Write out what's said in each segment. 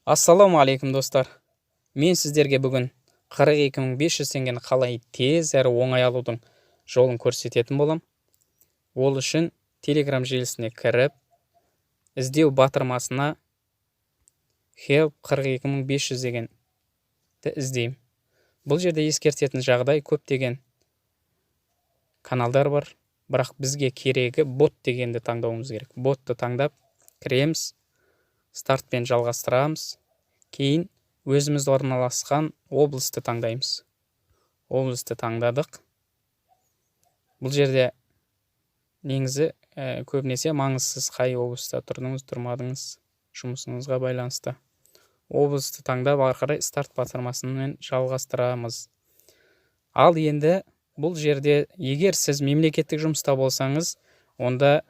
Ассалаумағалейкум, достар! Мен сіздерге бүгін 42 500 теңгені қалай тез әрі оңай алудың жолын көрсететін болам. Ол үшін Телеграм желісіне кіріп, іздеу батырмасына "help 42 500" дегенді іздеймін. Бұл жерде ескертетін жағдай: көптеген каналдар бар, бірақ бізге керегі бот дегенді таңдауымыз керек. Ботты таңдап кіреміз, стартпен жалғастырамыз. Кейін өзіміз орналасқан облысты таңдаймыз. Облысты таңдадық. Бұл жерде негізі көбінесе маңызсыз, қай облыста тұрдыңыз, тұрмадыңыз, жұмысыңызға байланысты. Облысты таңдап, ары қарай старт батырмасымен жалғастырамыз. Ал енді бұл жерде егер сіз мемлекеттік жұмыста болсаңыз, онда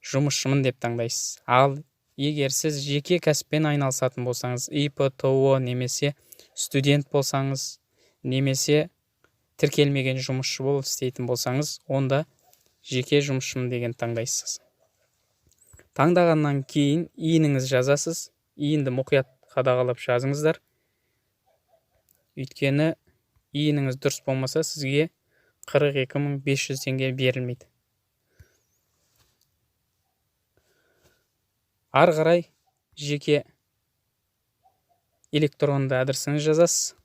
жұмысшымын деп таңдайсыз. Ал егер сіз жеке кәсіппен айналысатын болсаңыз, ИП, ТОО немесе студент болсаңыз, немесе тіркелмеген жұмысшы болып істейтін болсаңыз, онда жеке жұмысшымын деген таңдайсыз. Таңдағаннан кейін ИИН-іңіз жазасыз. ИИН-ді мұқият қадағалап жазыңыздар, өйткені ИИН-іңіз дұрыс болмаса, сізге 42 500 теңге берілмейді. Ары қарай жеке электронды адресіңізді жазасыз.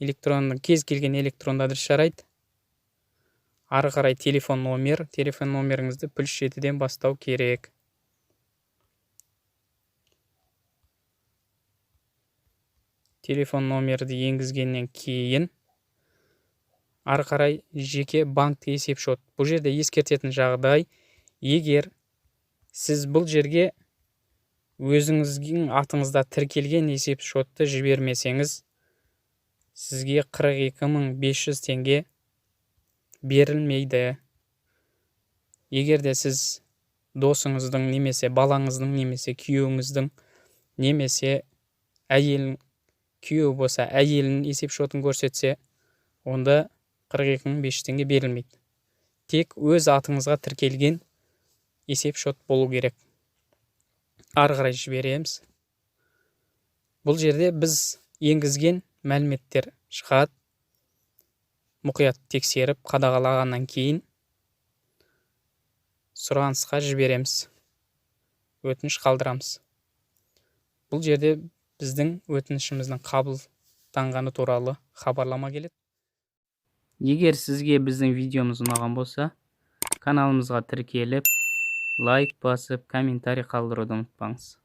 Электронды, кез келген электронды адрес жарайды. Ары қарай телефон номер. Телефон номеріңізді +7-ден бастау керек. Телефон номерді енгізгеннен кейін ары қарай жеке банк есеп шот. Бұл жерде ескертетін жағдай: егер сіз бұл жерге өзіңіздің атыңызда тіркелген есеп шотты жібермесеңіз, сізге 42 500 теңге берілмейді. Егер де сіз досыңыздың немесе балаңыздың немесе күйеуіңіздің немесе әйел, күйеуі болса, әйелінің есеп шотын көрсетсе, онда 42 500 теңге берілмейді. Тек өз атыңызға тіркелген есеп шот болу керек. Ары қарай жібереміз. Бұл жерде біз енгізген мәліметтер шығады. Мұқият тексеріп, қадағалағаннан кейін сұранысқа жібереміз, өтініш қалдырамыз. Бұл жерде біздің өтінішіміздің қабылданғаны туралы хабарлама келеді. Егер сізге біздің видеомыз ұнаған болса, каналымызға тіркеліп, лайк басып, комментарий қалдыруды ұмытпаңыз.